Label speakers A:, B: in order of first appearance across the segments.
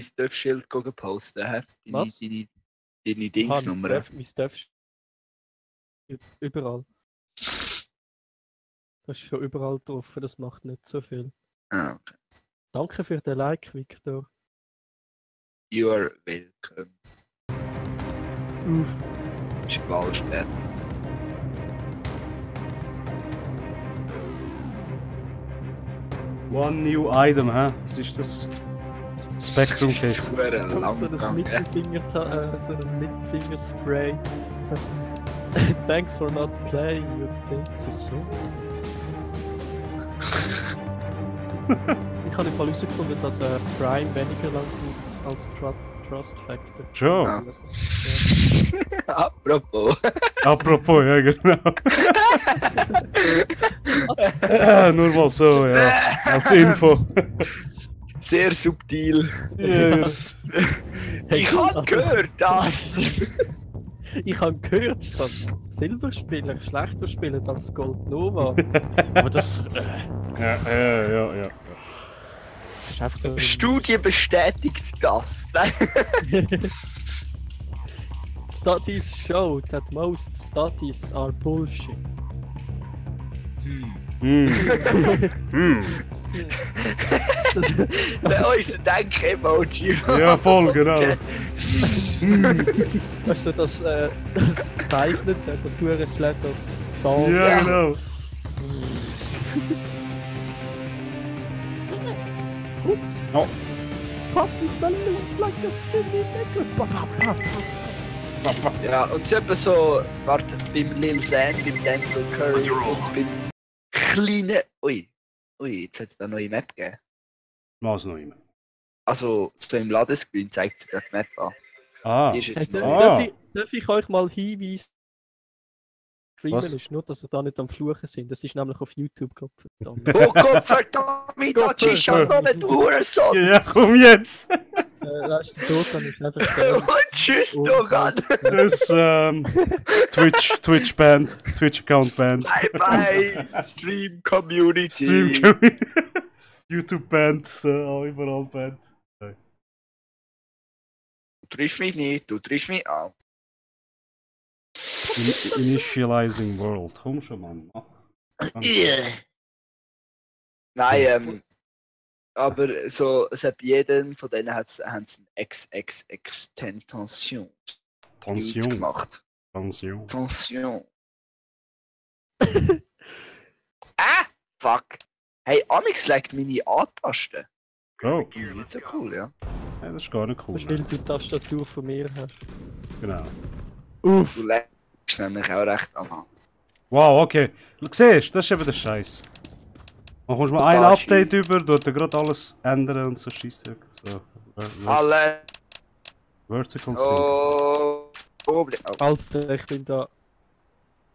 A: Stuff-Schild posten, hä?
B: Was?
A: Deine Dingsnummer.
B: Mein Stuff überall. Das ist schon überall drauf, das macht nicht so viel.
A: Ah, okay.
B: Danke für den Like, Victor.
A: You are welcome.
B: Uff.
A: Schwalsperr.
C: One new item, hä? Was ist das? Spectrum Case.
B: So ein Mittelfinger-Spray. Thanks for not playing your things so. Ich habe im Fall herausgefunden, dass Prime weniger lang gut als Trust Factor.
C: Schon.
B: Ja.
A: Apropos.
C: Apropos, ja genau. Nur mal so, ja. Als Info.
A: Sehr subtil.
C: Ja.
A: Ich habe gehört, dass.
B: Ich habe gehört, dass Silberspieler schlechter spielen als Gold Nova. Aber das
C: Ja.
B: ist einfach so.
A: Studie bestätigt das.
B: Studies show that most studies are bullshit.
A: Unser Denk-Emoji.
C: Ja, voll, genau.
B: Weißt du, das zeichnet, das Hure schlägt das da.
C: Ja, genau. Oh.
B: Puppy balloons like a silly nigger.
A: Ja, und es ist etwa so, warte, beim Lil Xan, beim Denzel Curry und beim kleinen... Ui, jetzt hat es da eine neue Map gegeben.
C: Was noch immer?
A: Also, so im Ladescreen zeigt sich die Map an.
C: Ah.
A: Die ist jetzt neu.
B: Darf ich euch mal hinweisen? Streamen
C: Was?
B: ist nur, dass ihr da nicht am Fluchen sind. Das ist nämlich auf YouTube gerade verdammt.
A: Oh Gott, verdammt, das ist ja noch nicht Hurensohn!
C: Ja, komm jetzt!
B: Weißt du, Dogan ist einfach geil.
A: Und tschüss, Dogan!
C: Das Twitch-Band, Twitch-Account-Band.
A: Bye bye, Stream Community!
C: Stream YouTube-Band, so überall Band.
A: Du triffst mich nicht, du triffst mich an.
C: Initializing World. Komm schon, Mann.
A: Nein, aber so, es hat bei jedem von denen haben sie ein XXX-Tension
C: Tension.
A: gemacht.
C: Tension.
A: Tension. Fuck. Hey, Onyx legt meine A-Taste.
C: Oh.
A: Nicht so cool, ja.
C: Ja, das ist gar nicht cool.
B: Das ist, weil du die Tastatur von mir hast.
C: Genau.
B: Uff!
A: Du legst nämlich auch recht an.
C: Wow, okay. Du siehst, das ist eben der Scheiß. Man kommst mal ein Update über, dort gerade alles ändern und so Scheissdreck. So.
A: Alle.
C: Vertical Sync.
A: Oh.
B: Alter, ich bin da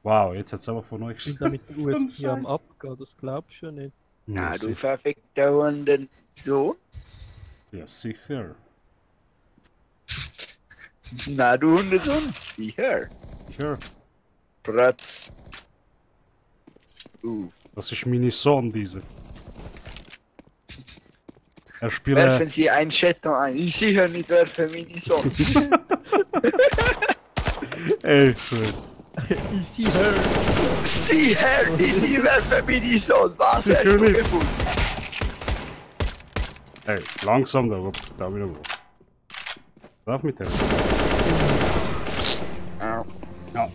C: Wow, jetzt hat es einfach von neu
B: mit dem USB am Abgehen, das glaubst du nicht.
A: Na, du verfickter Hunden. So?
C: Ja, sicher.
A: Na, du Hundesohn. Sicher.
C: Sicher.
A: Bratz.
C: Das ist meine Sohn, dieser. Er spielt.
A: Werfen Sie ein Chaton ein. Ich sicher nicht werfen meine Sohn.
C: Ey, schön.
B: Easy her!
A: Sicher nicht, ich werfen meine Sohn. Was hast du
C: nicht.
A: gefunden?
C: Ey, langsam da, da wieder wo. Darf mit der?
A: Ja.
C: Ja.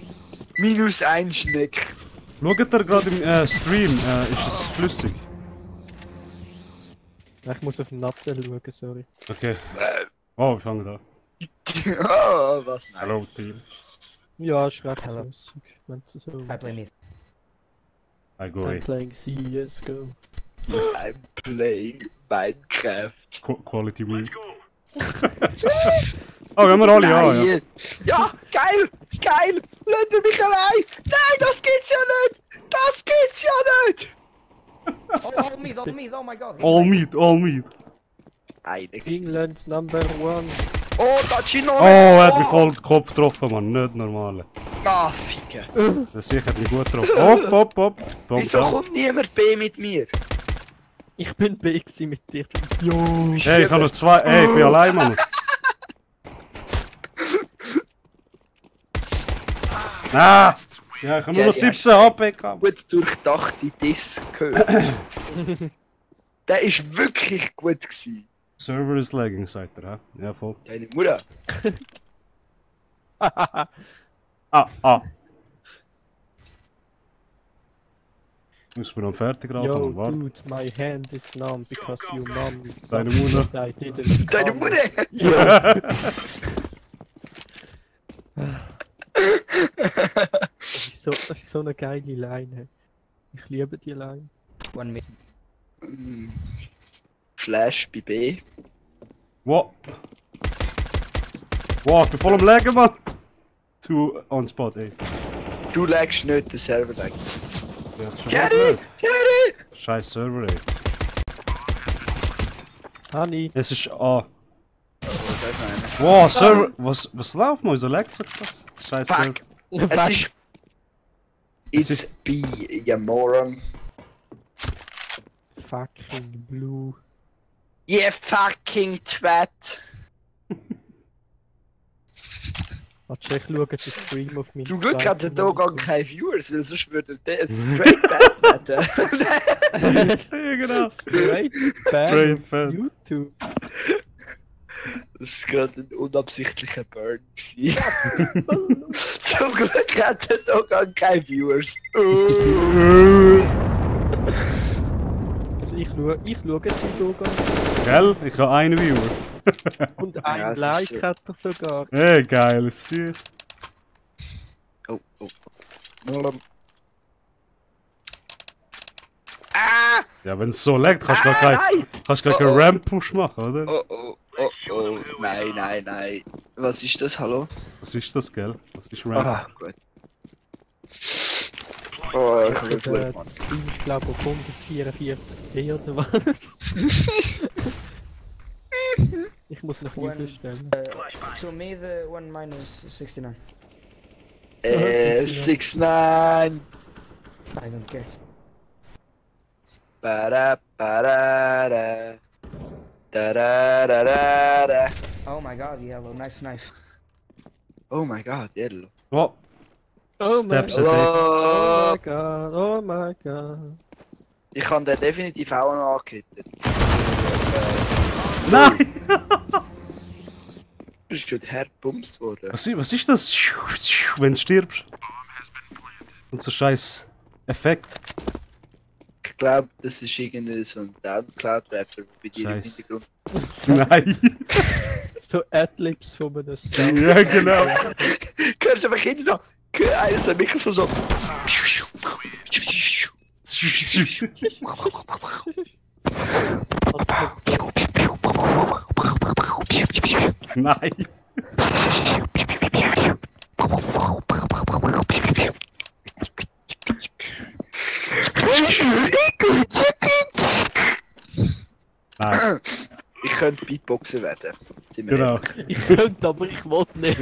A: -1 Schneck.
C: Schaut ihr gerade im Stream, ist es flüssig?
B: Ich muss auf den Nattel schauen, sorry.
C: Okay. Oh, wir fangen an.
A: Oh, was?
C: Hallo, Team.
B: Ja, ist recht flüssig, wenn du so...
D: I play mid.
C: I go
B: I'm
C: away.
B: playing CSGO.
A: I'm playing Minecraft.
C: Quality win. Oh, wir haben wir alle, ja.
A: Nein. Ja, geil! Geil! Lasst ihr mich allein! Nein, das geht's ja nicht! Das geht's ja nicht!
D: All mid, oh my god.
C: All meat.
A: Einiges.
B: England #1.
A: Oh, da Chino!
C: Oh, er hat mich voll den Kopf getroffen, Mann. Nicht normal.
A: Ah, Ficke!
C: Das sicher hat mich gut getroffen. Hopp.
A: Wieso kommt niemand B mit mir?
B: Ich bin B gewesen mit dir.
C: Hey, ich habe noch 2. Hey, ich bin allein, Mann. Ah! Ja, ich habe nur noch 17 HP gehabt.
A: Gut durchdachte Diss gehört. Der ist wirklich gut gewesen.
C: Server is lagging, sagt er, hä? Ja, voll.
A: Deine Mutter.
C: Ah. Muss man noch fertig
B: Yo,
C: raten, warte.
B: dude, my hand is numb because your mom is
C: Deine Mutter.
B: I didn't
A: Deine
B: come.
A: Mutter!
B: Ja. Das ist so eine geile Line. Ich liebe die Line.
D: One mid.
A: Flash bei B.
C: Wow. Wow, ich bin voll am Legen, Mann. 2 on spot, ey.
A: Du legst nicht, der Server legt.
C: Ja, das ist schon
A: Jerry!
C: blöd.
A: Jerry!
C: Scheiß Server, ey.
B: Honey.
C: Es ist A.
A: Oh, das ist meine.
C: Wow, Server. Was läuft mal? Wieso legt sich das? Scheiß Server.
A: Fuck! Es ist... It's B, you moron.
B: Fucking blue.
A: You fucking twat!
B: Warte, ich schaue den Stream auf meinen
A: Zum Glück hat er
B: zweiten
A: hier gar
B: Monitor.
A: keine Viewers, weil sonst würde der jetzt straight bad werden.
C: Ja, genau.
B: Straight Ban
C: Straight
B: auf
C: Ban.
B: YouTube.
A: Das war gerade ein unabsichtlicher Burn. Zum Glück hat er hier gar keine Viewers.
B: Also ich schaue das Video gar nicht.
C: Gell? Ich habe einen Viewer.
B: Und ein
A: Ja, es ist
B: Like
A: so.
B: hat er sogar.
C: Hey, geil, ist süß.
A: Oh. Ah!
C: Ja, wenn es so leckt, kannst du gar
A: Nein!
C: keinen Ramp-Push machen, oder?
A: Oh. Nein. Was ist das, hallo?
C: Was ist das, gell? Was ist Ramp?
A: Ah, gut. Oh, ich will
B: Der
A: gut.
B: Stream ist glaube ich auf 144p oder was? Ich muss noch
D: One-
B: einstellen.
D: To me, the one minus 69.
A: 6-9.
D: I don't care.
A: Ba-da-ba-da-da. Da-da-da-da-da.
D: Oh my god, yellow, nice knife.
A: Oh my god, yellow.
C: Oh,
B: Oh
C: Steps
B: my
C: at eight.
A: Hallo!
B: god, oh my god.
A: Ich habe den definitiv auch noch angehittet.
C: Nein!
A: Du bist gerade herbumst worden.
C: Was ist das? Wenn du stirbst? Und so scheiß Effekt.
A: Ich glaube, das ist irgendwie so ein Soundcloud-Rapper bei dir im
C: Scheiß.
A: Hintergrund.
C: Nein!
B: So Adlibs von einem Sound.
C: Ja, genau.
A: Hörst du einfach hinten noch? Einer sein Mikrofon so.
C: Nein! Nein,
A: Ich könnte Beatboxer werden. Sind wir
C: genau.
A: ehrlich.
B: Ich könnte, aber ich will nicht.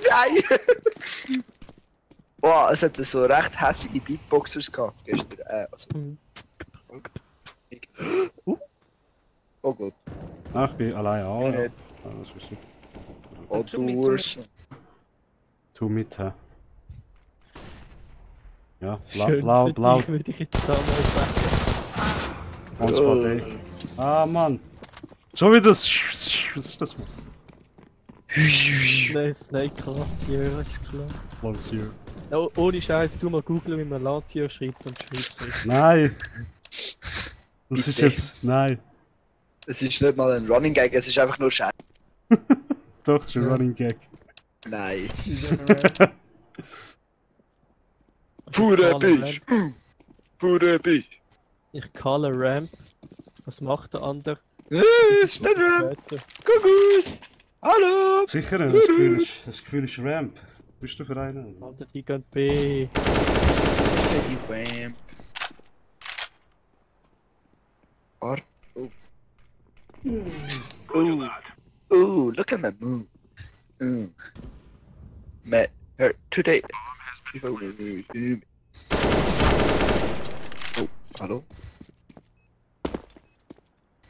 A: Nein! Boah, es hat so recht hässliche Beatboxers gehabt gestern. Oh Gott.
C: Ach, ich bin allein auch.
A: Nicht.
C: Ah, das ist super.
A: Oh,
D: To me,
A: Durst.
C: Tu mit, hä? Ja,
B: Schön
C: blau,
B: für
C: blau,
B: dich, würde ich jetzt da mal sagen.
C: on spot, ey. Ah, Mann. Schon wieder das. Was ist das?
B: Snake Last Year, ist klar.
C: Last Year.
B: Oh, ohne Scheiß, du mal googeln, wie man Last Year schreibt und schreib's nicht.
C: Nein! Das ist
A: Bitte.
C: jetzt. Nein!
A: Es ist nicht mal ein Running Gag, es ist einfach nur Scheiße.
C: Doch, ist ein
B: Ja.
C: Running Gag.
A: Nein.
B: Ich
A: Pure
B: calle
A: Bitch.
B: Ramp.
A: Pure Bitch.
B: Ich calle Ramp. Was macht der andere?
A: Es ist nicht Ramp.
B: Später.
A: Kuckucks. Hallo.
C: Sicher, das Gefühl ist Ramp. Bist du für einen?
B: Alter, die gehen B.
A: Die Ramp. Warte. Oh, look at my move. Met her today. Oh, hallo?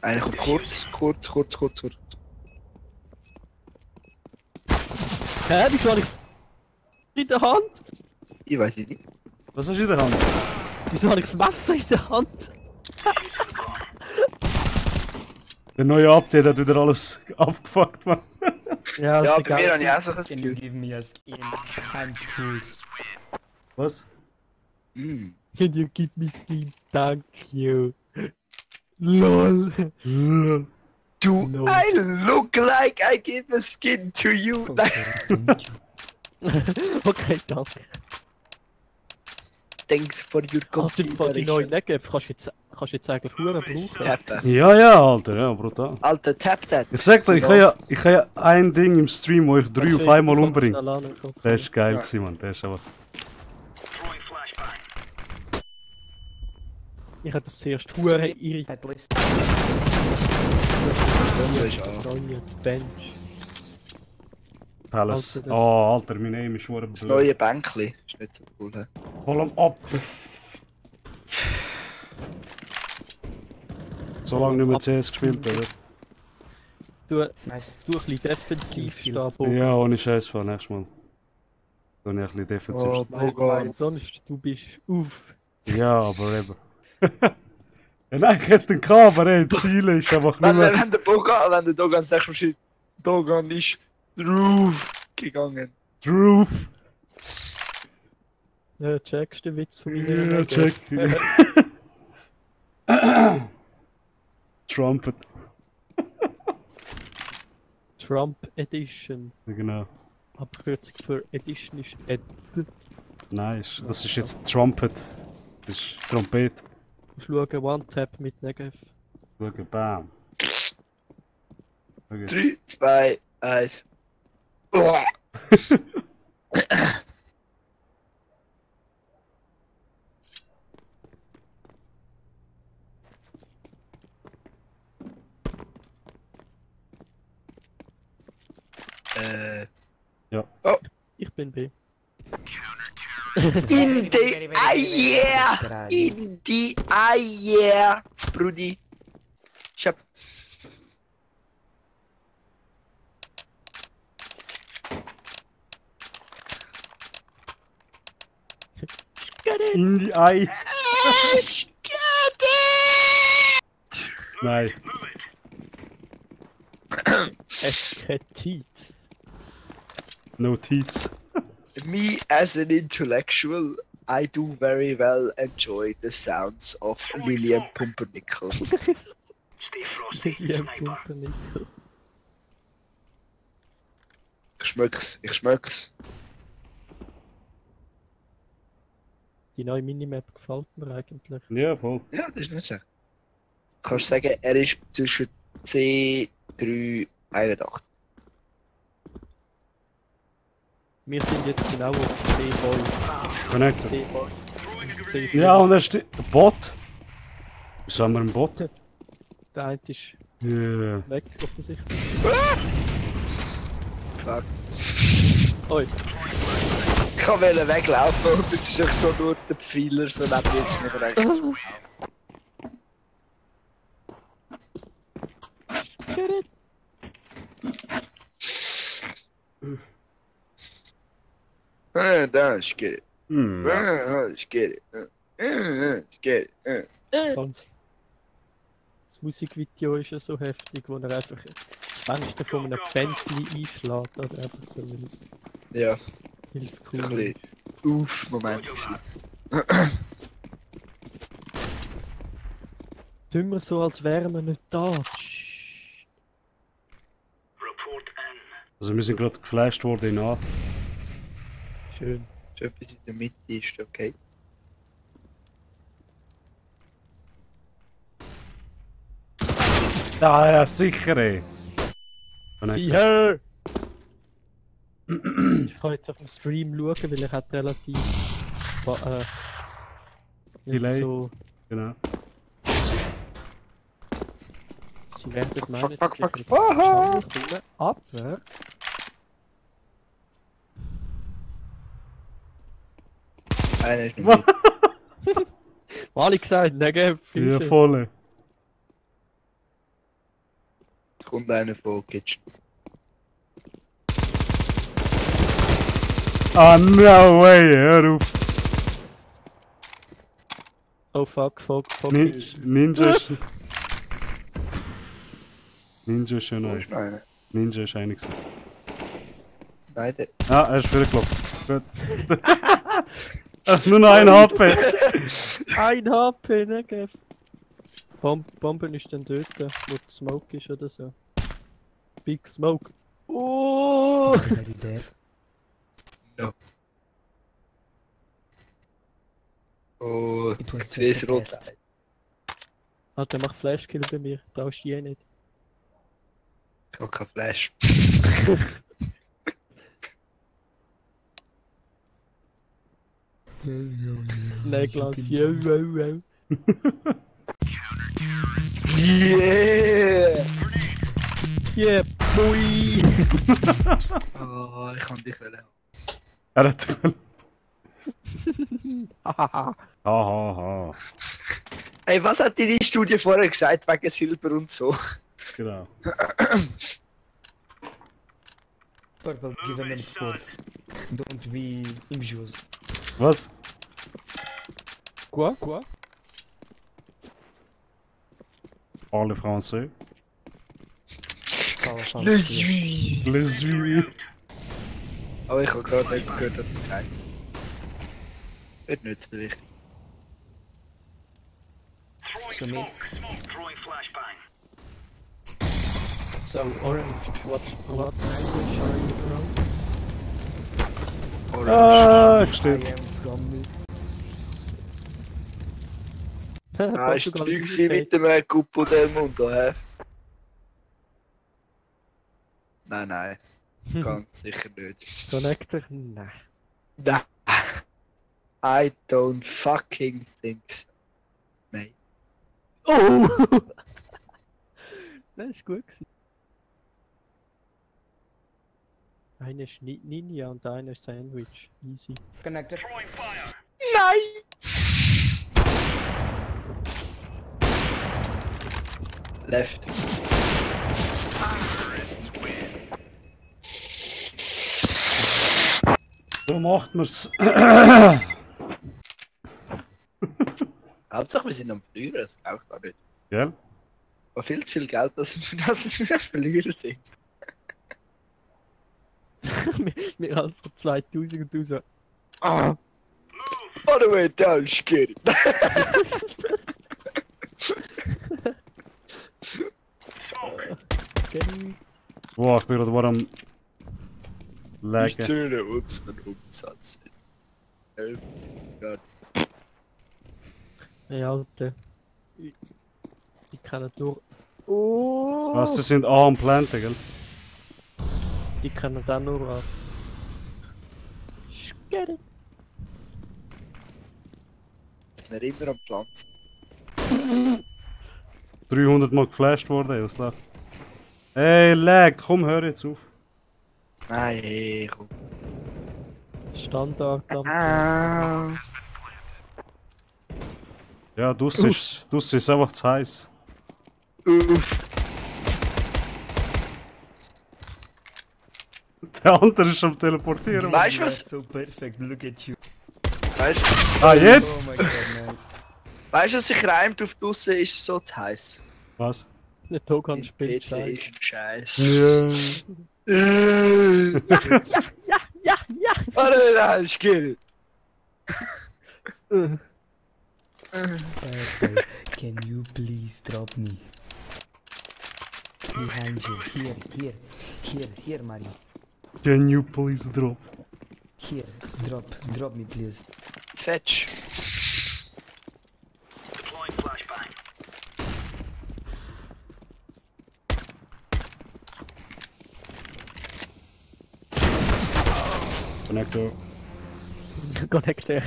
A: Einer kommt kurz.
B: Hä, wieso habe ich in der Hand?
A: Ich weiß es nicht.
C: Was hast du in der Hand?
B: Wieso habe ich das Messer in der Hand?
C: Der neue Update hat wieder alles abgefuckt, Mann.
B: Ja,
A: Ja,
B: ist
A: bei mir
B: egal.
A: habe ich auch so ein
D: Can you
A: Skill.
D: give me a skin? I'm cool.
C: Was?
A: Mm.
B: Can you give me skin? Thank you. LOL.
A: Do
B: No.
A: I look like I give a skin to you?
B: Okay, danke.
A: Thanks for your
B: Also im Fall die neuen
A: consideration.
B: Negev kannst du jetzt eigentlich Huren brauchen.
A: Tappen.
C: Ja, Alter, ja, brutal.
A: Alter, tap that.
C: Ich sag dir, ich habe ja ein Ding im Stream, wo ich 3 auf einmal umbringe. Der ist geil
A: Ja.
C: gewesen, Mann. Der ist aber...
B: Ich hatte das zuerst Huren irritiert.
D: At least.
B: Neue Bench.
C: Palace.
B: Alter, das-
C: Oh, Alter, mein Aim ist schon
A: Das neue Bänkli. Ist nicht so cool, hä?
C: Voll am ab. So lange nicht mehr CS gespielt, oder?
B: Du
D: Nice.
B: ein bisschen defensiv
D: Viel.
B: stehen, Bogen.
C: Ja, ohne Scheiß, von nächstes Mal. Dann ein bisschen defensiv.
A: Oh,
B: Weil
A: Bogan.
B: sonst du bist auf.
C: Ja, aber eben. Ja, nein, ich hätte ihn gehabt, aber ey, Ziele ist einfach nicht mehr...
A: Wenn der Dogan sagt, Dogan ist drauf gegangen.
C: True.
B: Ja, checkst du den Witz von mir?
C: Ja, check. Trumpet.
B: Trump Edition.
C: Ja, genau.
B: Abkürzung für Edition ist Ed.
C: Nice. Das ist jetzt Trumpet. Das ist Trompet.
B: Du musst schauen, One-Tap mit Negev.
C: Schau, bam. Okay.
A: 3, 2, 1. Oh.
B: Ich bin B.
A: In die Eier! In die Eier! Brudi. Ich hab.
C: In die Ei.
A: Ich get it!
C: Nein.
B: Esketit.
C: Notiz.
A: Me as an intellectual, I do very well enjoy the sounds of Lilian Pumpernickel.
B: Die Pumpernickel.
A: Ich schmöck's.
B: Die neue Minimap gefällt mir eigentlich.
C: Ja, voll.
A: Ja, das ist nicht so. Du kannst sagen, er ist zwischen C3 81.
B: Wir sind jetzt genau auf C5.
C: Connector.
B: C5. C5.
C: Ja, und er steht. Bot? Wieso haben wir einen Bot?
B: Der eine ist
C: Ja.
B: weg, offensichtlich.
A: Fuck.
B: Oi,
A: Ich wollte weglaufen und jetzt ist echt so nur der Pfeiler so neben jetzt nicht rechts.
B: get it?
A: Da, ich get it.
C: Hm.
A: Ich get it. Ich get it.
B: Und das Musikvideo ist ja so heftig, wo er einfach das Fenster von einem Bentley einschlägt oder einfach so,
A: Ja,
B: weil es
A: ein
B: cool ist.
A: bisschen Moment gewesen.
B: Tun wir so, als wären wir nicht da. Psst.
C: Also wir sind gerade geflasht worden in A.
B: Schön.
A: So etwas in der Mitte ist okay.
C: Ja, ja, sicher ey.
B: Sie her! Ich kann jetzt auf dem Stream schauen, weil ich hat relativ nicht
C: Delay.
B: so.
C: Genau.
B: Sie werden meinen,
A: fuck,
B: dass ich
A: fuck,
B: mit
A: fuck.
B: Jungle komme, aber
A: Einer ist mit.
B: Mali gesagt, Negev,
C: Ja, voll.
A: kommt einer von Kitchen.
C: Ah, no way, hör auf.
B: Oh fuck.
C: Ninja ist... Ninja ist ja
A: Wo
C: neu.
A: ist noch einer?
C: Ninja ist einer gewesen.
A: Nein, der.
C: Ah, er ist wieder gelaufen. Gut. Nur noch ein HP.
B: Ein HP, ne, Gev? Bomben ist dann dort, wo der Smoke ist oder so. Big Smoke. Oh!
D: Already there.
A: Oh,
D: It was
A: der ist
D: just a
A: rot.
D: test.
B: Alter, mach Flashkill bei mir. Traust du je nicht.
A: Ich hab kein Flash.
B: Neglas, wow.
A: Yeah!
B: Yeah, boy!
A: Oh, ich kann dich wollen.
C: Er hat gewonnen.
B: Hahaha.
C: Hahaha.
A: Hey, was hat dir die Studie vorher gesagt wegen Silber und so?
C: Genau.
D: Purple, give him N4. Don't be injurious.
C: Was?
B: Quoi?
C: Parle français.
A: Le Zui!
C: Les Huit.
A: Aber ich habe gerade nicht gehört, was du gesagt hast. Wird nicht so wichtig.
D: So me.
B: So, Orange, what language are you from?
A: Orange.
C: Ah,
D: I
C: stimmt.
D: am from me.
A: Ah, ist du mit dem Cupo del Mundo, hä? Nein, ganz sicher nicht.
B: Connector? Nein.
A: Nein. I don't fucking think so. Nein.
B: Oh! Das ist gut gewesen. Einer ist Ninja und einer ist Sandwich. Easy.
D: Connector.
A: Nein! Left.
C: So macht man's.
A: Hauptsache wir sind am Verlieren, das glaube ich gar nicht.
C: Gell?
A: Aber viel zu viel Geld, dass wir am Verlieren sind.
B: Mehr als so 2000 und du so.
A: Ah! On the way down, scared.
B: Okay.
C: Wow, ich bin gerade warm am
A: Ich
C: Legen.
A: zähle unseren Umsatz.
B: Hey, Alter. Ich kann nur. Oh!
C: Was, sie sind A am Planten, gell?
B: Die können dann nur ab. Scary.
A: Wir immer am Pflanzen.
C: 300 Mal geflasht worden, Ausla. Hey, Lag, komm, hör jetzt auf.
A: Nein, hey, komm.
B: Standard am.
A: Ah.
C: Ja, draussen ist einfach zu heiß.
A: Uff.
C: Der andere ist am Teleportieren.
A: Weißt du
D: You are
A: was?
D: so perfect, look at you.
A: Weißt
C: Ah,
D: Oh
C: jetzt?
D: my god, nice.
A: du, was sich reimt auf draussen ist so zu heiß?
C: Was?
B: Nicht Togan
A: Mein
B: spielt
A: PC
B: Scheiße.
A: ist ein Scheiß.
C: Ja.
B: Ja!
A: Warte, nein, ich gehe.
D: Purple, can you please drop me? Behind you, here, Mario.
C: Can you please drop?
D: Here, drop me please.
A: Fetch.
C: Connector.
B: Connector.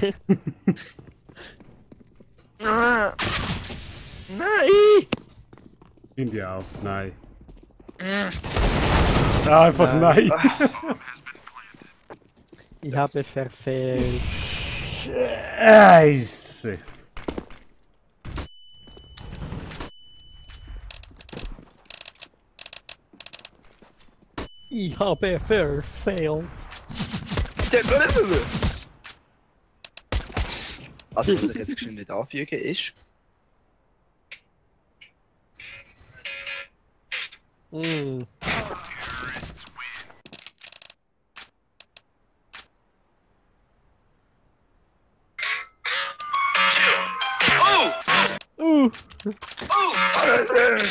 A: Ah. Nein!
C: Finde ich auch. Nein. Einfach nein.
B: Ich habe verfehlt.
C: Scheiße.
B: Ich habe verfehlt.
A: Also, was ich jetzt geschwind nicht anfügen ist.
B: Mm.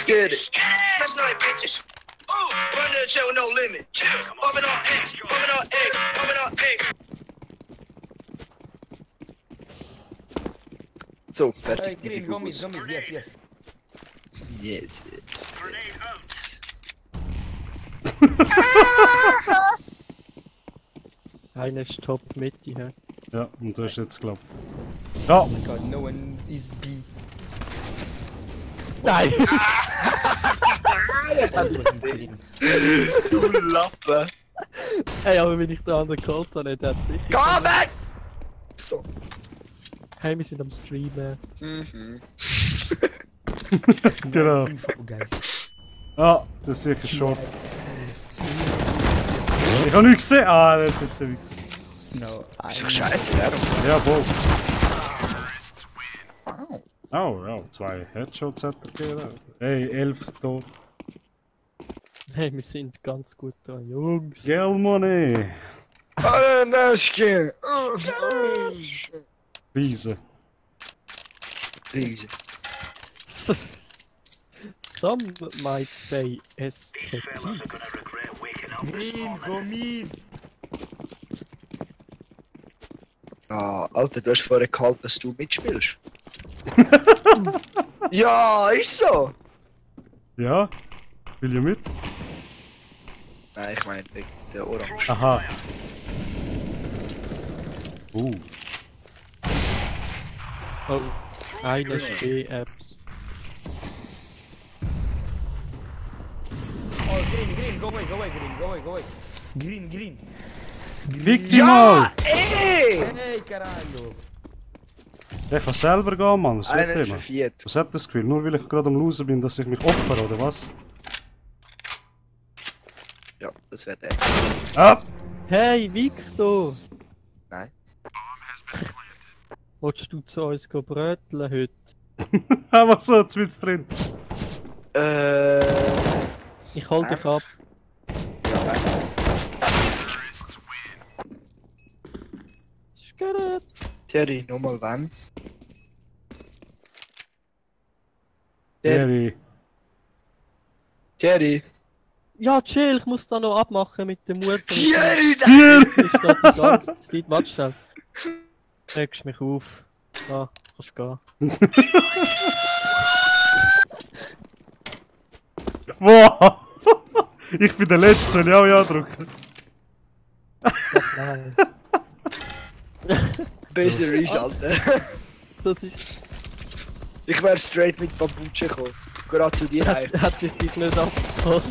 A: Get it.
E: Special like bitches. Run the check with no limit. Bumping on X, bumping on X, bumping on X.
A: So,
D: Hey,
A: fertig.
D: green, go mid, yes, yes.
A: Yes, yes.
B: Einer ist top Mitte, hä?
C: Ja, und du hast jetzt geklappt. Ja!
D: Oh my god, no one is B.
B: Nein!
D: That wasn't green.
A: Du Lappe.
B: Ey, aber wenn ich den anderen geholt habe, der hat sicher...
A: Geh weg! So.
B: Hey, wir sind am Streamen.
A: Mhm.
C: Genau.
D: Info, guys.
C: Ah, das ist sicher schon. Ich habe nichts gesehen! Ah, das ist der Wichser.
D: No,
A: Ist doch scheiße, darum.
C: Ja, voll.
A: Wow.
C: Oh, ja, 2 Headshots hat er gegeben. Hey, 11 tot.
B: Hey, wir sind ganz gut dran, Jungs.
C: Gell, Money!
A: Anaschke.
C: Riese.
A: Riese.
B: Some might say SKT.
D: green, go mid.
A: Ah, Alter, du hast vorher gehalten, dass du mitspielst. Ja, ist so.
C: Ja? Will ihr mit?
A: Nein, ich meine wegen der Orange.
C: Aha.
B: Oh, einer ist B-Apps.
D: Oh, green, go away, green, go away. Green.
C: Fick dich mal!
A: Ey!
D: Hey, caralho.
C: Der kann selber gehen, Mann. Was
A: Einer
C: wird
A: ist
C: immer?
A: verviert.
C: Was hat das Gefühl? Nur weil ich gerade am Loser bin, dass ich mich opfere, oder was?
A: Ja, das wird er.
C: Ah!
B: Hey, Victor!
A: Nein.
B: Wolltest du zu uns bröteln heute?
C: Was so, jetzt wird's drin.
B: Ich hol dich ab. Ist gut.
A: Thierry, nochmal wann?
C: Jerry.
A: Thierry!
B: Ja, chill, ich muss da noch abmachen mit der Mutter.
A: Thierry!
B: Ich stehe die ganze Zeit. Warte schnell. Regst mich auf. Ja, kannst gehen.
C: Wow! Ich bin der Letzte, soll ich auch ja drücken?
B: Nein.
A: Besser ist, Alter.
B: Das ist...
A: Ich wär straight mit Babuche gekommen. Gerade zu dir heim.
B: Hat dich nicht abgeholt.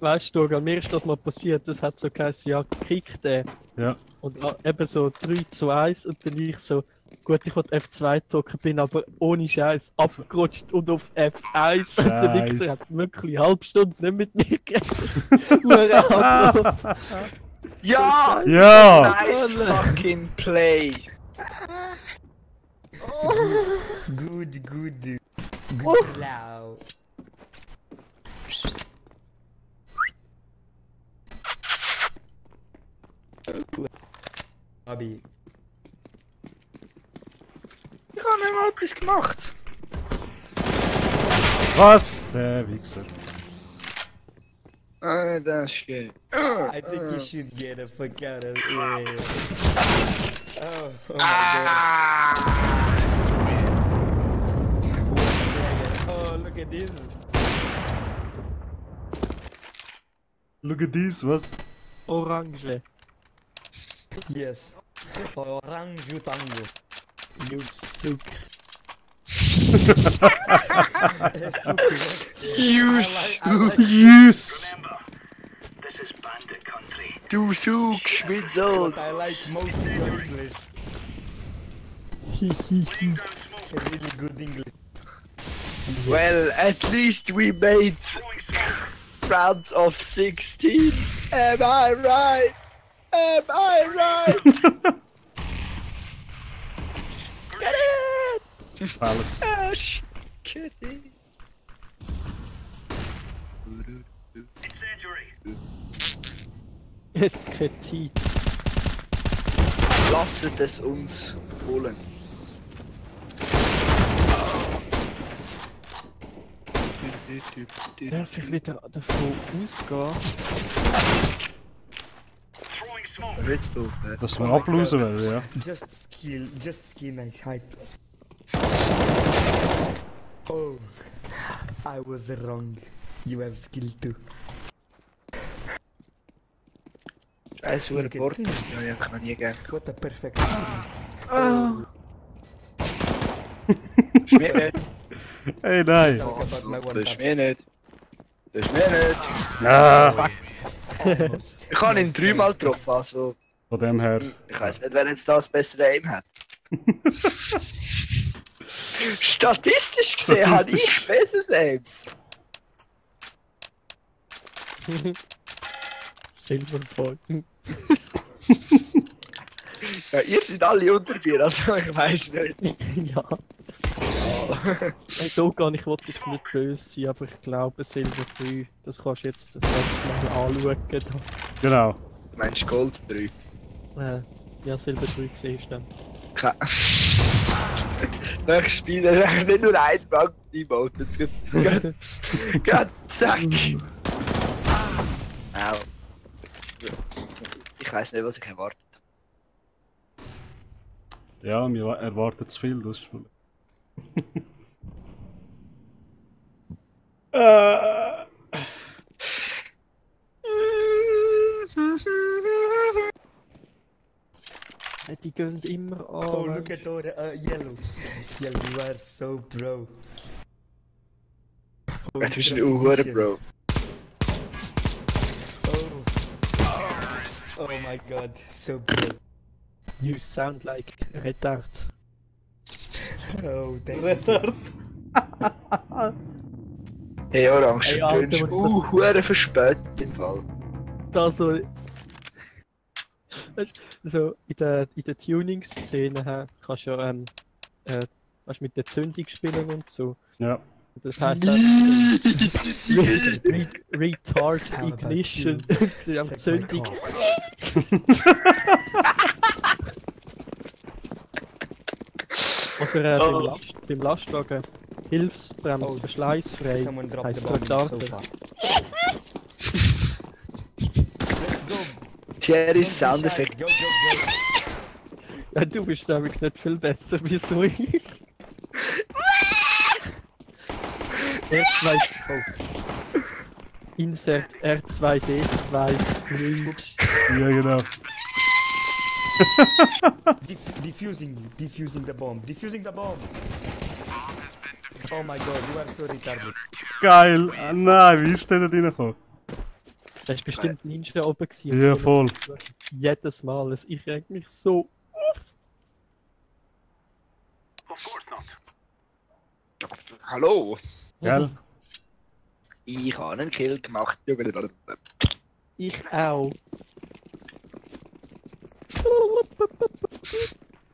B: Weißt du, mir ist das mal passiert, das hat so geheißen, ja, kick den.
C: Ja.
B: Und eben so 3 zu 1 und dann ich so, gut, ich wollte F2 drücken, bin aber ohne Scheiß abgerutscht und auf F1 und der Victor hat wirklich eine halbe Stunde nicht mit mir geredet.
A: Ja!
C: Ja!
A: Nice fucking play!
D: Good. Good cloud. Abi.
A: Ich habe nicht mal etwas gemacht.
C: Was? Der Wichser.
A: Ah, das ist gut.
D: I think you should get the fuck out of here. Oh my god. Oh, look at this.
C: Look at this, was?
B: Orange.
D: Yes. Orange tango.
B: You suck.
A: Use!
C: Yes!
A: Du suchst mit so!
D: What I like most is your English. Really good English.
A: Well, at least we made rounds of 16. Am I right? Am I right? Get it!
C: Alles.
A: Ash! Kitty!
B: Es Kritik.
A: Lasset es uns holen.
B: Darf ich wieder davon ausgehen?
A: Was willst du?
C: Dass wir ablösen werden, ja.
D: Just skill night hype. Oh, I was wrong. You have skill too.
A: Scheiße, wo der Port ist, das habe ich einfach noch nie gern.
D: What a perfect.
A: Oh. Das ist mir nicht.
C: Hey, nein.
D: Talk about my one
A: Das ist
D: touch.
A: mir nicht. Das ist mir nicht.
C: Ah,
D: Almost.
A: Ich habe ihn dreimal getroffen, also
C: von dem her.
A: ich weiß nicht, wer jetzt das bessere Aim hat. Statistisch gesehen habe ich besseres Aim.
B: Silberfall.
A: Ja, ihr seid alle unter mir, also ich weiß nicht.
B: Ja. Hey, Dogan, ich wollte jetzt nicht böse sein, aber ich glaube Silber 3, das kannst du jetzt das nächste Mal anschauen.
C: Genau.
A: Du meinst Gold 3?
B: Ja, Silber 3 siehst du dann.
A: Kein. Nächstes Spiel, da ist nicht nur ein Bank einbaut. Gott, zack! Au. Ich weiß nicht, was ich erwartet habe.
C: Ja, wir erwarten zu viel, das ist voll.
B: Die gehen immer an.
D: Oh, look at all the yellow. Yellow, you are so bro. Oh,
A: Du bist ein Uhuere, Bro.
D: Oh. Oh my god, so bro.
B: You sound like retard.
D: Oh, thank you.
A: Hey, Orange,
B: Hey,
A: du
B: Alter,
A: bist
B: was das-
A: Uhuere verspätet im Fall.
B: Da so. Weißt du, so in der Tuning-Szene kannst du ja weißt, mit der Zündung spielen und so.
C: Ja.
B: Das heisst auch Retard
D: How about
B: Ignition. Sie haben
D: Suck my
B: Zündung.
D: cock.
B: Oder
A: Oh.
B: beim Lastwagen. Hilfsbremse,
D: Oh.
B: verschleißfrei.
D: Someone dropped
B: Heisst
D: the bomb in the
B: Retarded.
D: sofa. Let's go.
A: Thierry's
D: Don't be
A: Soundeffekt.
D: shy. Go, go, go.
B: Ja, du bist nämlich nicht viel besser wie so ich. R2. Oh. Insert R2D2 Screech.
C: Ja, genau.
D: Defusing the bomb. Defusing the bomb. Oh my god, you are so retarded.
C: Geil. Ah, nein, wie ist der da reingekommen?
B: Da ist bestimmt Ninja oben gewesen.
C: Ja, voll.
B: Jedes Mal. Ich reg mich so.
A: Hallo,
C: Gell?
A: ich habe einen Kill gemacht.
B: Ich auch.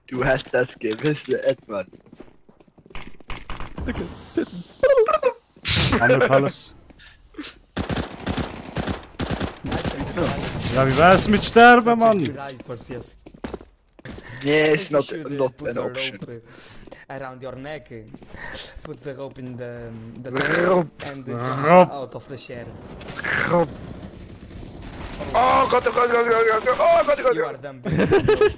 A: Du hast das gewissen etwa.
C: Andere alles. Ja, wie wär's mit Sterben, Mann?
A: Yeah, it's not
D: Put
A: an
D: the
A: option.
D: rope around your neck. Put the rope in the
A: Rope.
D: and
C: Rope.
D: jump out of the chair.
A: Oh Gott, oh Gott, oh Gott, oh Gott, oh Gott, oh
D: You
A: Gott.
D: are dumb. English.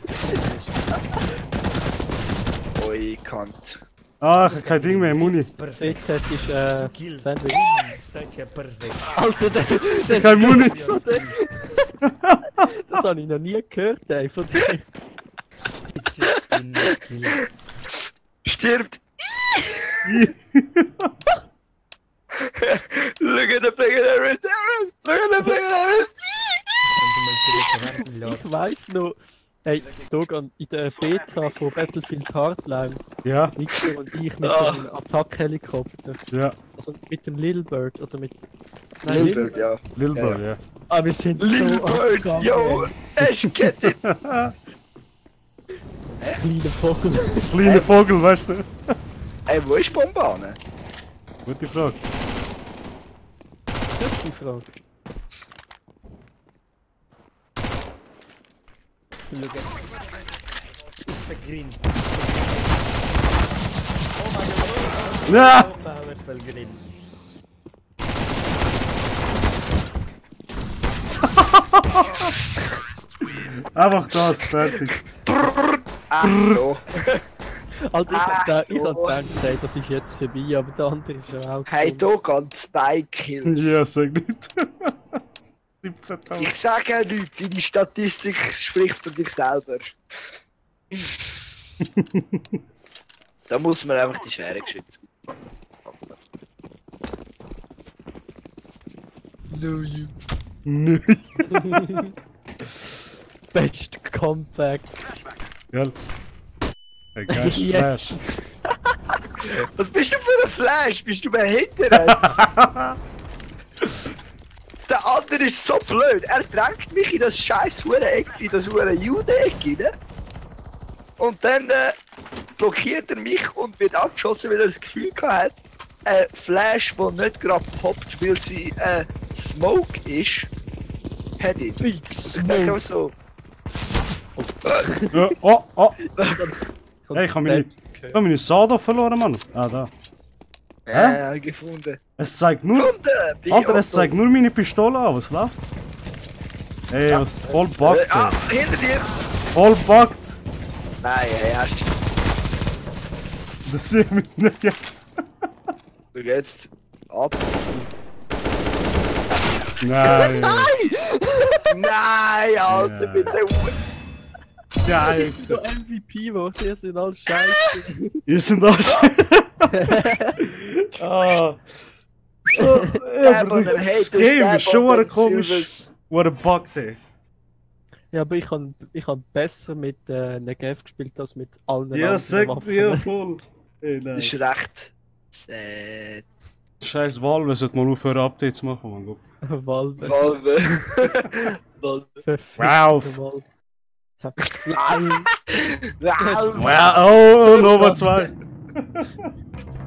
A: Oi, Kant.
C: Ah, ich hab kein Ding mehr, Muni.
D: Perfect.
B: Jetzt hättest
D: Kills.
B: Sandwich.
D: Such a perfect.
B: Alter, das
C: Kein Muni.
D: Your skills.
B: habe ich noch nie gehört, ey, von dir.
D: It's just skin, not skill.
A: Stirbt! Look at the player there is! Look at the player there is!
B: Ich weiss noch, Hey, Dogan, in der Beta von Battlefield Hardline,
C: Ja,
B: Nixon und ich mit dem Attack-Helikopter.
C: ja.
B: Also mit dem Little Bird oder mit.
A: Little Bird, ja.
C: Lil
A: Ja,
C: Bird, ja.
B: Ah, wir sind
A: Little
B: so
A: Bird,
B: abgegangen,
A: yo!
B: ey.
A: Ich get it!
B: Kleiner Vogel.
C: Kleiner Vogel, weißt du?
A: Ey, wo ist Bombane?
C: Gute Frage.
B: Das ist die Frage.
D: Look at it's the green.
C: Ja!
D: Powerful green.
C: Einfach das, fertig.
A: Ah, so.
B: Alter, ich hab
A: Ah,
B: gedacht, hey, das ist jetzt vorbei, aber der andere ist ja auch.
A: Hey,
B: gekommen.
A: Dogan, 2 Kills.
C: Ja, sag nicht. 17.000.
A: Ich sage ja nichts, deine Statistik spricht für sich selber. Da muss man einfach die Schere geschützt. No you.
C: Nö.
B: Best Comeback.
C: Gell? Hey, geil,
B: Yes.
C: Flash.
A: Was bist du für ein Flash? Bist du behindert? Der andere ist so blöd. Er drängt mich in das scheiß Huren-Eck, in das Huren-Jude-Eck rein. Und dann blockiert er mich und wird abgeschossen, weil er das Gefühl hat, ein Flash, der nicht gerade poppt, weil sie Smoke ist, hat ihn. Ich denke auch so.
C: Oh, oh. Hey, ich hab meine Sada verloren, Mann. Ah, da.
A: Gefunden.
C: Es zeigt nur... Alter, es zeigt nur meine Pistole an, was läuft? Ey, was voll buggt,
A: Ah,
C: ey.
A: hinter dir!
C: Voll buggt.
A: Nein, ey, hast
C: Das sehe ich mit nicht.
A: du jetzt ab.
C: Nein.
A: Nein, Alter,
C: Ja.
A: mit der Uhr.
C: Geil.
B: So MVP, wo die sind alle scheiße.
C: Ihr sind das. Ah.
A: Der,
C: Aber
A: der
C: das
A: Haters,
C: Game
A: der,
C: ist schon
A: der
C: wieder komisch.
A: Silvers.
C: What a bug, ey.
B: Ja, aber ich hab besser mit Negev gespielt als mit allen
C: Ja,
B: anderen
C: sag
B: Waffen.
C: mir voll. Ey,
A: Das
C: nein.
A: ist recht sad.
C: Scheiß Valve sollte mal aufhören, Updates machen, mein Gott.
B: Valve.
A: Valve. Valve.
B: Verfickte
C: Wow.
B: Valve.
A: Valve.
C: Wow, oh, Nova 2.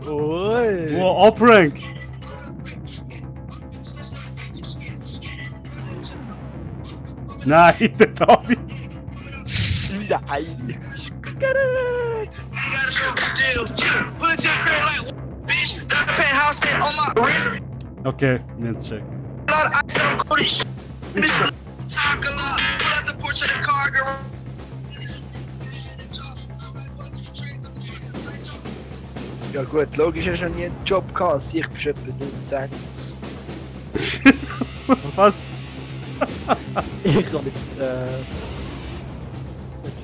B: Oi.
C: Oh, Uprank. Nein, der David.
A: Nein.
E: You gotta show the deal. Pull it to the crib like bitch. Got the penthouse set on my wrist.
C: Okay, wir haben check.
E: A lot of ice on cold as shit. Mr. Talk a lot. Pull out the porch of the car, girl.
A: Ja gut, logisch, hast du noch nie einen Job gehabt. Ich bin schon etwa 19.
C: Was?
B: Ich hab mit,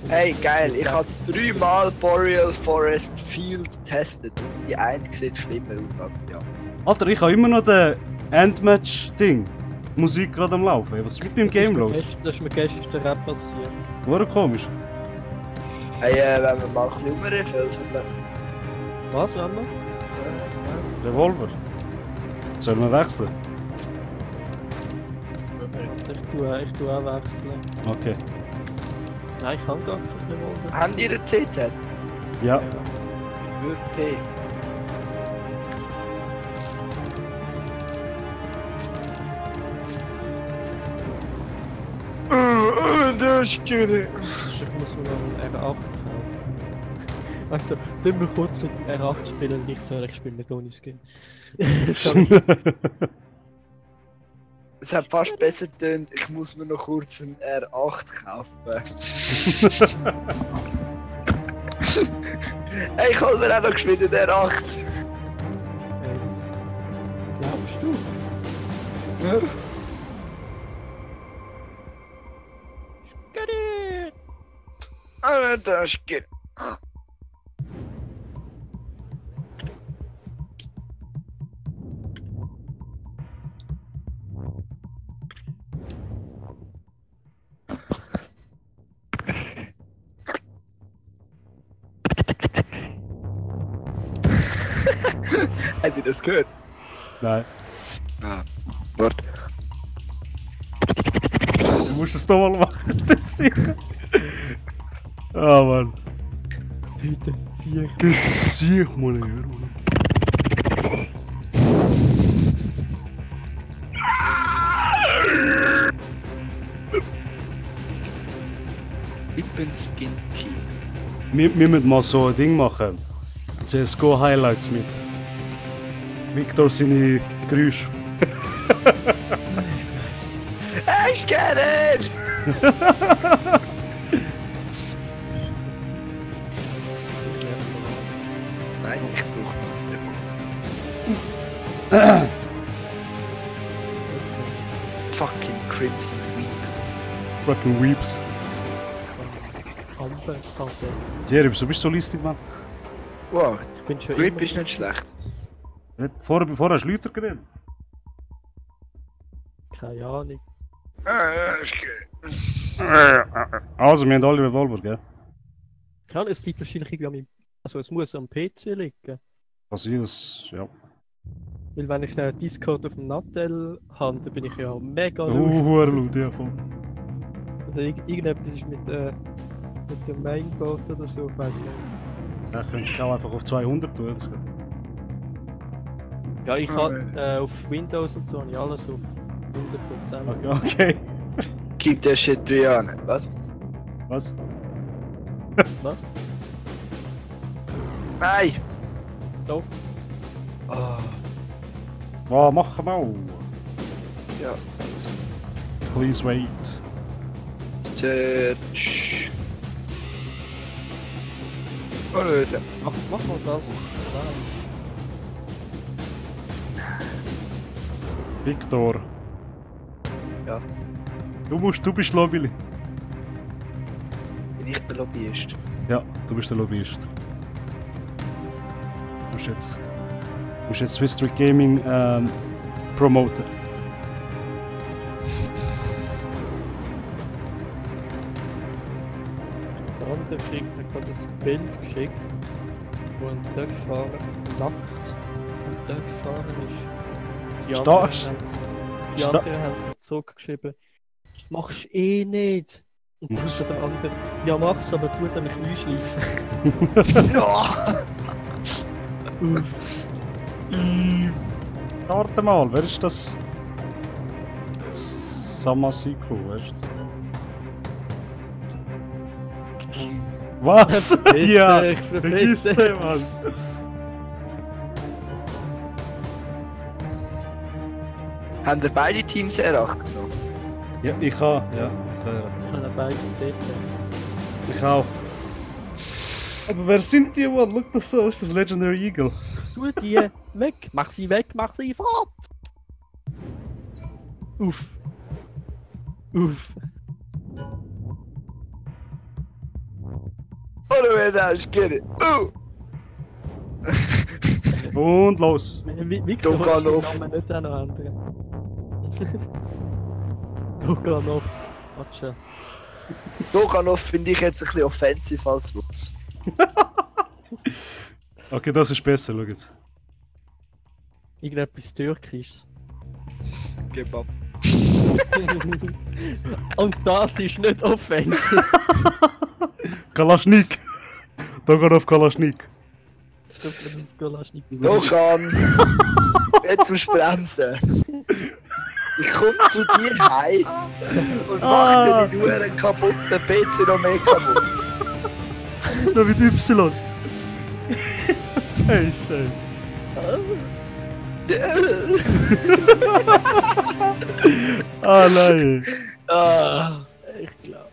A: Hey, geil, ich habe 3-mal Boreal Forest Field getestet. Die eine sieht schlimmer aus als die andere.
C: Alter, ich habe immer noch den Endmatch-Ding. Musik gerade am Laufen. Ey, was ist mit dem Game los?
B: Das ist mir gestern auch passiert.
C: War komisch.
A: Hey, wenn wir mal ein bisschen umrefällen.
B: Was, wenn wir?
C: Revolver. Sollen wir wechseln?
B: Ich tue auch wechseln.
C: Okay.
B: Nein, ich kann gar nicht Revolver.
A: Habt ihr einen CZ?
C: Ja.
A: Würde. Das ist gut.
B: Ich muss mir noch einen R8 kaufen. Also, tun wir kurz mit dem R8 spielen und ich spiele mit ohne Skin. Sorry.
A: Es hat fast besser getönt, ich muss mir noch kurz einen R8 kaufen. Hey, ich hol mir auch noch geschwind einen R8.
B: Jetzt. Glaubst du? Skadi!
A: Ah, das ist gut. Habt ihr das gehört?
C: Nein.
A: Ah, warte.
C: Du musst es doch mal machen, das ist sicher. Ah, Mann.
B: Bitte, sicher.
C: Das sehe ich mal her.
A: Ich bin Skinky.
C: Wir müssen mal so ein Ding machen. CSGO Highlights mit Victor seine Geräusche.
A: Ich get it! Nein, ich brauche nicht. Fucking Crimson Weep.
C: Fucking Weeps.
B: Amber, Amber.
C: Jerry, wieso bist du so listig, Mann?
A: Wow,
B: Ich bin schon
A: Weep
B: immer...
A: ist nicht schlecht.
C: Vorher hast du Leute geredet.
B: Keine Ahnung.
C: Also, wir haben alle Revolver, gell?
B: Ja, es liegt wahrscheinlich irgendwie an meinem... Also es muss am PC liegen.
C: Also, das, ja.
B: Weil wenn ich den Discord auf dem Nattel habe, dann bin ich ja mega
C: Huere laut, ja, voll.
B: Also irgendetwas ist mit dem Mainboard oder so, ich weiß nicht.
C: Ja, könnte ich auch einfach auf 200 tun. Das geht.
B: Ja, ich habe auf Windows und so habe ich alles auf 100%.
C: Okay.
A: Gib der Shit 3 an. Was?
C: Was?
B: Was?
A: Nein!
B: Doch.
A: Oh,
C: Was machen wir auch?
A: ja.
C: Please wait.
A: Search. Oh Leute.
B: Mach mal das.
C: Victor.
A: Ja.
C: Du bist Lobby.
A: Bin ich der Lobbyist?
C: Ja, du bist der Lobbyist. Du musst jetzt Swiss Street Gaming promoten.
B: Der andere schickt mir gerade ein Bild geschickt, wo ein Dörffahrer nackt am Dörffahren ist. Die
C: Sta-
B: anderen haben es zurückgeschrieben. Machst eh nicht! Und dann so der andere, ja mach's, aber tu dann mich einschleifen.
A: Ja!
C: Warte mal, wer ist das? Samasiko, weißt du? Was?
B: Verpiss
C: Ja,
B: dich,
C: vergiss
B: verpiss dich.
C: den, Mann.
A: Haben ihr beide Teams R8 genommen?
C: Ja, ich kann. Ja,
B: Ich habe beide CC.
C: ich auch. Aber wer sind die, Mann? Schau das so, ist das Legendary Eagle?
B: Tu die weg, mach sie weg, mach sie fort! Uff. Uff.
A: Oh Leute, ich get it!
C: Und los!
B: Victor,
A: Doganov.
B: kannst du den Namen nicht auch noch ändern? Doganov. Warte.
A: Doganov finde ich jetzt ein bisschen offensiv als Lutz.
C: Okay, das ist besser, schau jetzt.
B: Irgendetwas Türkisch.
A: Gib ab.
B: Und das ist nicht offensiv.
C: Kalaschnik! Doganov Kalaschnik.
A: Dogan! Jetzt musst du bremsen. Ich komme zu dir heim und mach dir die nur einen kaputten PC noch mehr kaputt.
C: Da mit Y. Hey, Scheiße. Ah, nein.
A: Ah.
B: Ich glaube,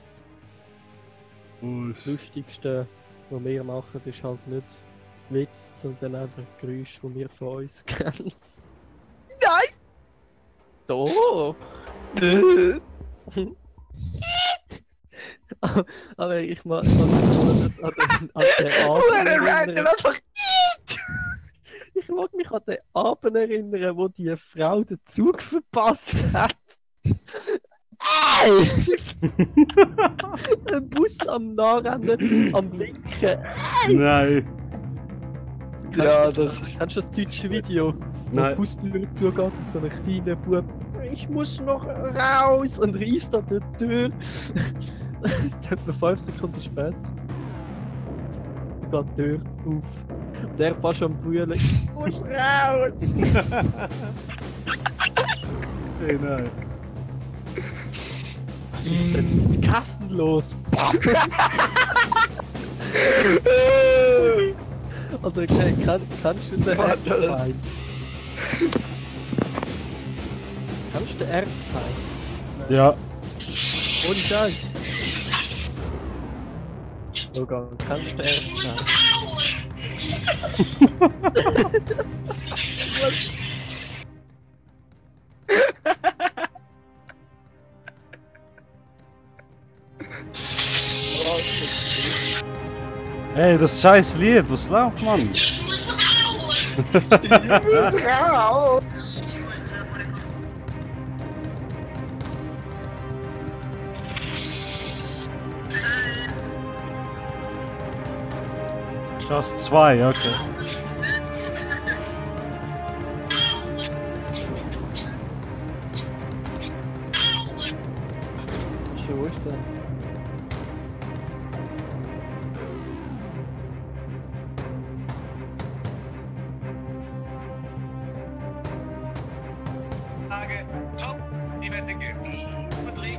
C: Oh,
B: das Lustigste, was wir machen, ist halt nicht Witz, sondern einfach Geräusche, die wir von uns kennen.
A: Nein!
B: Doch! Aber ich mag das an den Abend erinnern.
A: Einfach.
B: Ich mag mich an den Abend erinnern, wo die Frau den Zug verpasst hat. Ein Bus am Nachrennen, am Blinken.
C: nein.
A: Ja, das ist...
B: Kennst du das deutsche Video?
C: Nein.
B: Wo die Haustür zugeht, so ein kleiner Bub. Ich muss noch raus und reißt an der Tür. Etwa 5 Sekunden später geht die Tür auf. Und er fast am Brüllen. Ich muss raus!
C: Hey, nein.
B: Was ist denn mit Kasten los? Oder kannst du den
A: Warte.
B: Erzfeind? Kannst du den Erzfeind?
C: Ja.
B: Ohne Scheiß. Logan, kannst du den Erzfeind?
C: Ey, das scheiß Lied, was läuft, Mann?
A: Raus!
C: Das 2, okay.
B: Wo ist denn?
E: Frage, top, die Wette gilt. Patrick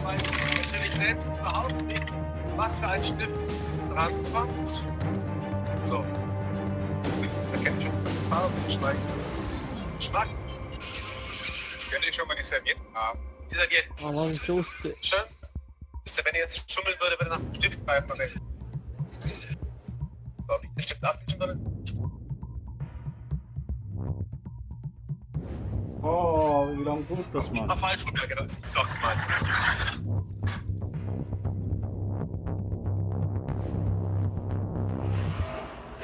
E: weiß natürlich selbst überhaupt nicht, was für ein Stift drankommt. So. Da kennt ihr schon Farben, Geschmack. Könnt ihr schon mal die Servietten haben? Die Servietten.
B: Oh Mann, wieso ist der?
E: Schön. Wisst ihr, wenn ihr jetzt schummeln würde, würde nach dem Stift greifen, aber so, nicht den Stift abwischen, sondern Spur.
C: Oh, wie lange tut das, Mann?
E: Falsch rum, ja, genau, das ist doch gemeint.